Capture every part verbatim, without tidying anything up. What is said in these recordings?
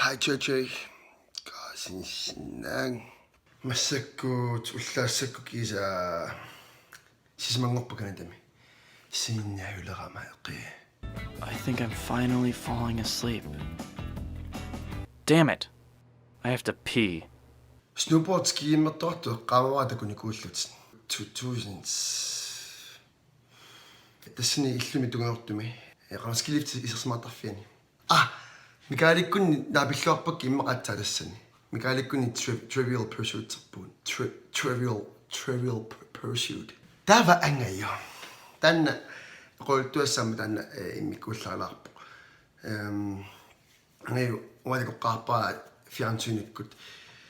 Hi, J J. Qaasinsinnaang. Massakkut ullaassakkut kiisa sisamanngorpoq Canadami. Sinniajulerama eqqi. I think I'm finally falling asleep. Damn it! I have to pee. Snowboard skiimmertoqartoq eqqaamavara takunikuullutit. Two thousand. Tassani illumi tungujortumi. Qanoq skilifti isersimaartarfiani. Ah, Michaelikkunni naapilluarpakka immaqa aatsaat tassani. Michaelikkunni tri-, Trivial Pursuit-erpugut. Tri-, Trivial, Trivial Pu-, Pursuit. Taava Angajoq. Taanna oqaluttuassaammat taanna, eh, immikkuullaalaarpoq. Ehm, Angajoq uanga takoqqaarpara fjernsynikkut.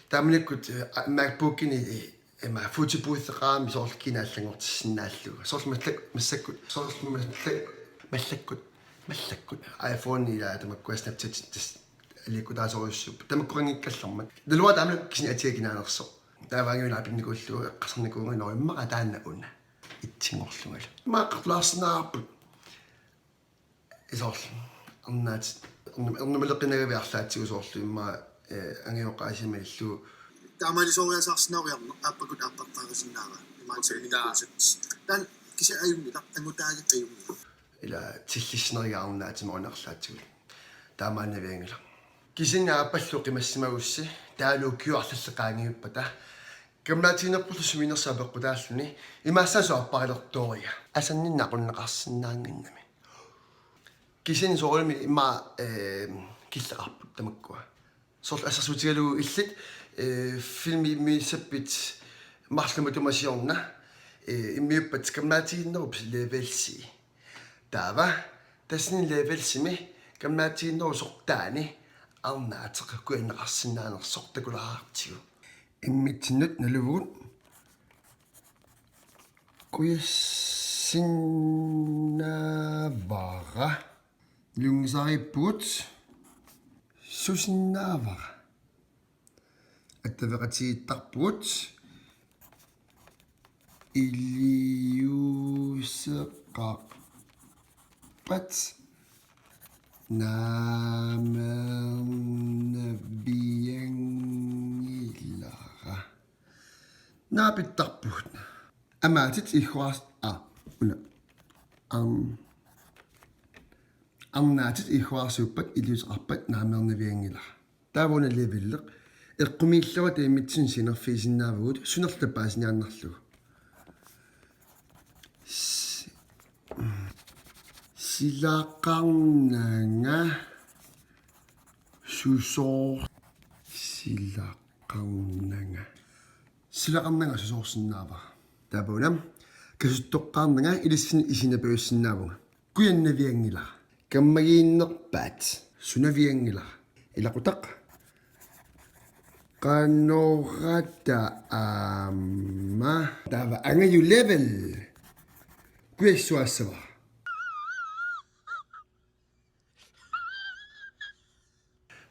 Taamanikkut, eh, MacBookini, eh, ima, photo booth-eqarami soorlu kina allanngortissinnaallugu. Soorlu mallak-, massakkut, soorlu mallak-, mallakkut, mallakkut. iPhone ila tamakkua Snapchat tassa aliikkutaasorujussuupput. Tamakkuanngikkallarmat. Naluara taamanikkut kisianni atiga kinaanersoq. Taava Angajoq naapinnikuullugu eqqarsarnikuuvunga, nå immaqa taanna una. Itsinngorlungalu. Immaqa eqqartulaarsinnaavarput. Soorlu arnaatit ernum-, ernumaleqinagavit arlaatigut soorlu immaqa, eh, Angajoqqaasimallu. Taamaalisooriasaarsinnaariarneq aappakkut aappartaarisinnaava. Imaattunik. Taanna kisianni ajunngilaq, angutaaginnaq ajunngilaq. Ila tillissineriga arnaatima una arlaatigut. Taamaannavianngilaq. Kisianni aappallu qimassimagussi taavalu ukiut arlallit qaangiuppata. Kammaatiginerpullu suminersoq apeqqutaalluni imaassaaq suaarparilertooriga. Asanninneq aqunneqarsinnaannginnami. Kisianni soorunami immaqa, eh, killeqarput tamakkua. Soorlu assersuutigalugu illit, eh, filmi immiussappit marluk matuma siorna, eh, immiuppat kammaatiginnerup levelsi. Taava, tassani levelsimi kammaatiginnerup sortaani arnaateq kujanneqarsinnaanersoq takulaartigu. Immitsinnut naluvugut. Kujassinnaavara. Nalunngisariippugut. Susinnaavara. Attaveqatigiittarpugut. Iliuuseqarpat naamernavianngilara. Naapittarpugut. Amaatit ihuars-, a, una. Am-, arnaatit ihuarsuuppat iliuuseqarpat naamernavianngilara. Taava una levelleq. Eqqumiilluta immitsinnut sianerfigisinnaavugut, sunerlu tapaasiniaannarlugu. S-, silaqarnanga susoor-, silaqarnanga. Silaqarnanga susoorsinnaavara. Taava una. Kasuttoqqaarnanga ilissinnut isinnapajussinnaavugut. Kujannavianngilara. Kammagiinnerpaat. Sunavianngilara. Ilaqutaq. Qanorata aamma. Taava Angajoq level. Kujassuaassavara.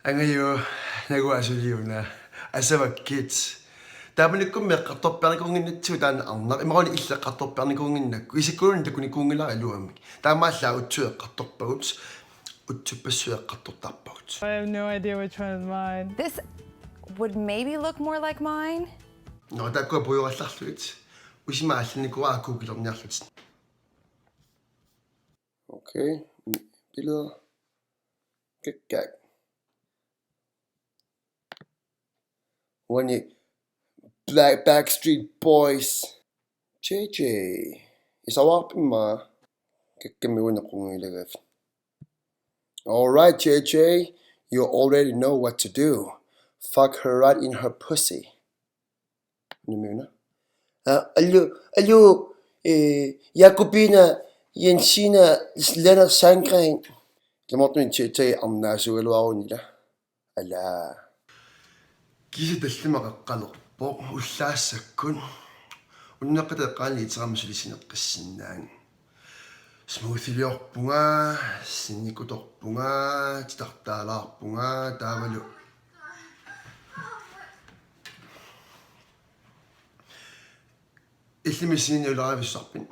Angajoq, naguaasuliuna. Asavakkit. Taamanikkummi eqqartorpiarnikuunnginnatsigu taanna arnaq. Imaluunniit illit eqqartorpiarnikuunnginnakku. Isikkulluunniit takunikuunngilara iluamik. Taamaallaat utsut eqqartorpagut. Utsuppassuit eqqartortarpagut. I have no idea which one is mine. This would maybe look more like mine. Nå, taakkua puigorallarlugit. Usima allannikuuara kuukilerniarlutit. Okay. Billeder. Kikkaak. Uani Black Backstreet Boys. J J. Isavarpimma. Kikkami una qunngilagaf. All right, J J. You already know what to do. Fuck her right in her pussy. Nimiuna. Ah, aluu, aluu, eh, Jakobina, Jensina, Lennert Sandgren. Tamarmik J J arnaasugaluarunila. Ala. Kiisa tallimat qeqqalerpoq ullaassakkut. Unneqqateqqaani iterama suli sineqqissinnaanngilaq. Smoothiliorpunga, sinikutorpunga, titartaalaarpunga, taavalu. Illimmi sinniuleravissuarpit?